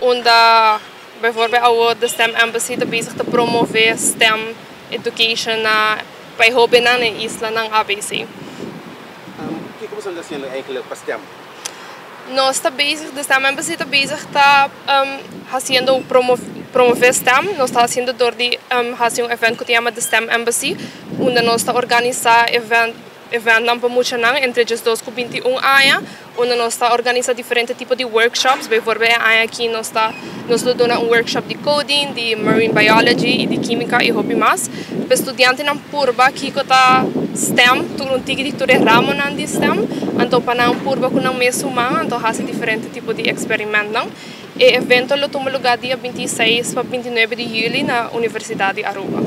Unda bijvoorbeeld awo de STEM Embassy ta bezig ta promove STEM education na pa e hobennan na e islanan ABC. Kiko boso ta hasiendo eigenlijk pa STEM? Nos ta bezig, de STEM Embassy ta bezig ta hasiendo promove STEM. Nos ta hasiendo door di hasi un event ku ta yama The STEM Embassy, unda nos ta organisa event eventnan pa muchanan entre 12 ku 21 aña, unda nos ta organisa diferente tipo di workshops. Bijvoorbeeld e aña aki nos lo duna un workshop di coding, di marine biology i di kimika i hopi mas. Pa studiantenan purba kiko ta STEM, tur un tiki di tur e ramonan di STEM, anto pa nan purba ku nan mes man, anto hasi diferente tipo di eksperimentonan. E evento lo tuma lugá dia 26 pa 29 di yüli na Universidat di Aruba.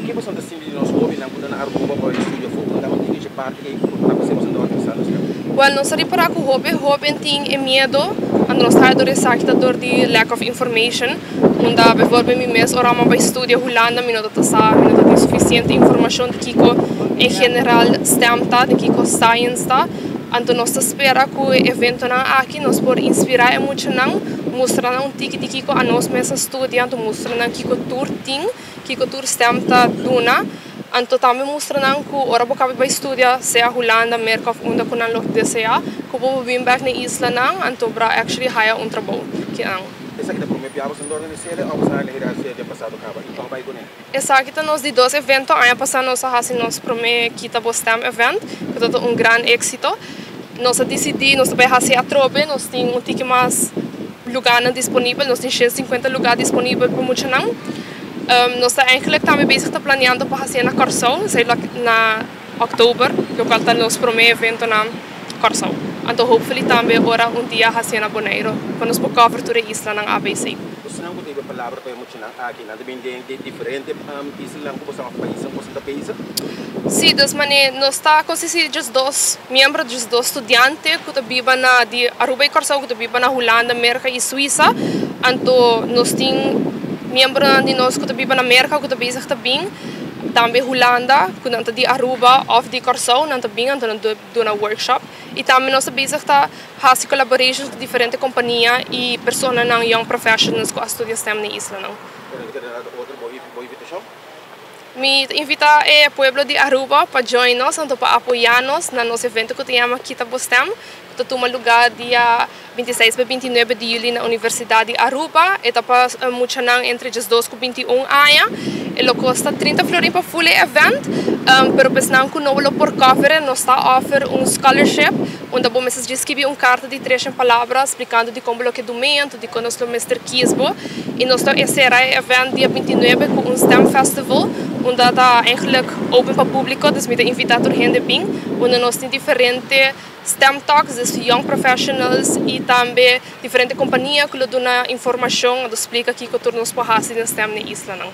Kiko boso ta sinti di nos hóbennan ku ta na Aruba pa studia afó? Ta un tiki parti ku ta boso ta organisando STEM? Well, nos a ripará ku hopi hóben tin e miedo, anto nos ta dor esaki ta dor di lack of information, unda bijvoorbeeld mi mes, ora mi bai studia Hulanda, mi no ta sa, mi no tin sufisiente informashon di kiko en general STEM ta, di kiko science ta. Anto nos ta spera ku e eventonan aki nos por inspirá e muchanan, mustra nan un tiki di kiko anos mes a studia, anto mustra nan kiko tur tin, kiko tur STEM ta duna. Anto tambe mustra nan ku ora bo kaba bai studia, sea Hulanda, Merka òf unda ku nan lo deseá, ku bo bin bèk na islanan, anto bra actually haya un trabou kinan. Esaki ta promé biaha boso ta organisá òf boso a hasi den pasado kaba i kon bai kuné? Esaki ta nos di dos evento. Aña pasá nos a hasi nos promé Kita Bo STEM event, ku tabata un gran éksito. Nos a disidí, nos ta bai hasi atrobe, nos tin un tiki mas lugánan disponibel, nos tin 150 lugá disponibel pa muchanan. Nos ta eigenlijk tambe bezig ta planeando pa hasi na Kòrsou, na òktober, lokual ta nos promé evento na Kòrsou. Anto hopefully tambe ora un dia hasi na Boneiru, pa nos por cover tur e islanan ABC. Boso ku tin palabra pa e muchanan aki, nan ta bin di diferente islanan ku boso paisnan ku boso ta bezig? Si, dus mane nos ta konsistí di 12 miembro, 12 studiante ku ta biba na di Aruba i Kòrsou, ku ta biba na Hulanda, Merka i Suisa. Anto nos tin miembronan di nos ku ta biba na Merka ku ta bezig ta bin, tambe Hulanda, ku nan ta di Aruba òf di Kòrsou, nan ta bin, anto nan duna workshop. I tambe nos ta bezig ta hasi collaborations ku diferente kompania i personanan, young professionals ku a studia STEM na islanan. Otro bo invitashon? Mi ta invitá e pueblo di Aruba pa join nos, anto pa apoyá nos na nos evento ku ta yama Kita Bo STEM, ku ta tuma lugá dia 26 pa 29 di yüli na Universidat di Aruba. E ta pa muchanan entre 12 ku 21 aña. E lo kosta 30 florin pa full event, pero pa esnan ku no lo por cover, nos ta offer un scholarship, unda bo mester skirbi un karta di 300 palabra splikando di kon bo lo ke dumento, di kon nos lo mester kies bo. I nos ta sera e event dia 29 ku un STEM festival, unda ta eigenlijk open pa públiko, dus mi ta invitá tur hende bin, unda nos tin diferente STEM talks, dus young professionals i tambe diferente kompania ku lo duna informashon, anto splika kiko tur nos por hasi den STEM na islanan.